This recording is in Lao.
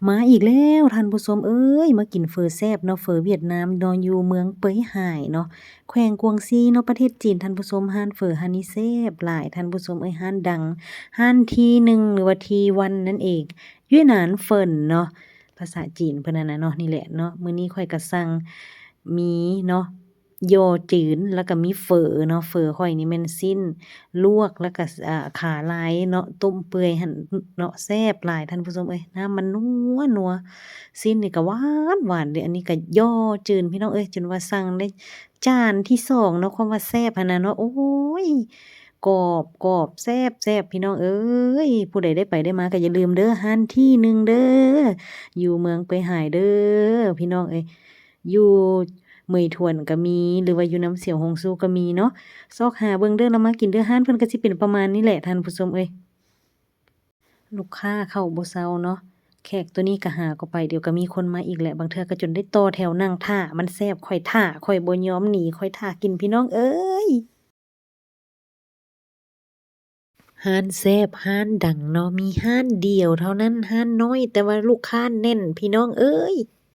ມາອີກແລ້ວທ່ານຜູ້ຊົມເອີຍ ມາກິນເຝີແຊບເນາະ ເຝີຫວຽດນາມເນາະ ຢູ່ເມືອງເປີຍຫາຍເນາະ ແຂວງກວາງຊີເນາະ ປະເທດຈີນທ່ານຜູ້ຊົມ. ຮ້ານເຝີຮ້ານນີ້ແຊບຫຼາຍທ່ານຜູ້ຊົມເອີຍ ຮ້ານດັງ ຮ້ານທີໜຶ່ງ ຫຼືວ່າທີວັນນັ້ນເອງ ຫວຽດນາມເຝີເນາະ ພາສາຈີນເພິ່ນຫັ້ນນະເນາະ. ນີ້ແຫຼະເນາະ ມື້ນີ້ຂ້ອຍກະສັ່ງມີເນາະ ຍໍຈືນ ແລ້ວກະມີເຝີເນາະ ເຝີຂ້ອຍນີ້ແມ່ນຊີ້ນລວກ ແລ້ວກະ ອາ ຂາລາຍເນາະ ຕົ້ມເປື່ອຍຫັ້ນເນາະ ແຊບຫຼາຍທ່ານຜູ້ຊົມເອີຍ ນ້ຳມັນນົວໆ ຊີ້ນນີ້ກະຫວານໆ ເດ ອັນນີ້ກະຍໍຈືນພີ່ນ້ອງເອີຍ ຈົນວ່າສັ່ງໄດ້ຈານທີສອງເນາະ ຄວາມວ່າແຊບຫັ້ນນະເນາະ. ໂອ້ຍ ກອບ ກອບ ແຊບ ແຊບ ພີ່ນ້ອງເອີຍ ຜູ້ໃດໄດ້ໄປໄດ້ມາກະຢ່າລືມເດີ ຮ້ານທີໜຶ່ງເດີ ຢູ່ເມືອງເປີຍຫາຍເດີ ພີ່ນ້ອງເອີຍ. ຢູ່ເໝີຍຖວນກະມີ ຫຼືວ່າຢູ່ນຳສຽວຫົງຊູກະມີເນາະ ຊອກຫາເບິ່ງເດີ ລະມາກິນເດີ ຮ້ານເພິ່ນກະຊິເປັນປະມານນີ້ແຫຼະທ່ານຜູ້ຊົມເອີຍ. ລູກຄ້າເຂົ້າບໍ່ເຊົາເນາະ ແຂກໂຕນີ້ກະຫາກໍໄປ ດຽວກະມີຄົນມາອີກແຫຼະ ບາງເທື່ອກະຈົນໄດ້ຕໍ່ແຖວນັ່ງຖ້າ ມັນແຊບ ຂ້ອຍຖ້າ ຂ້ອຍບໍ່ຍອມໜີ ຂ້ອຍຖ້າກິນ ພີ່ນ້ອງເອີຍ. ຮ້ານແຊບ ຮ້ານດັງເນາະ ມີຮ້ານດຽວເທົ່ານັ້ນ ຮ້ານນ້ອຍ ແຕ່ວ່າລູກຄ້າແໜ້ນ ພີ່ນ້ອງເອີຍ.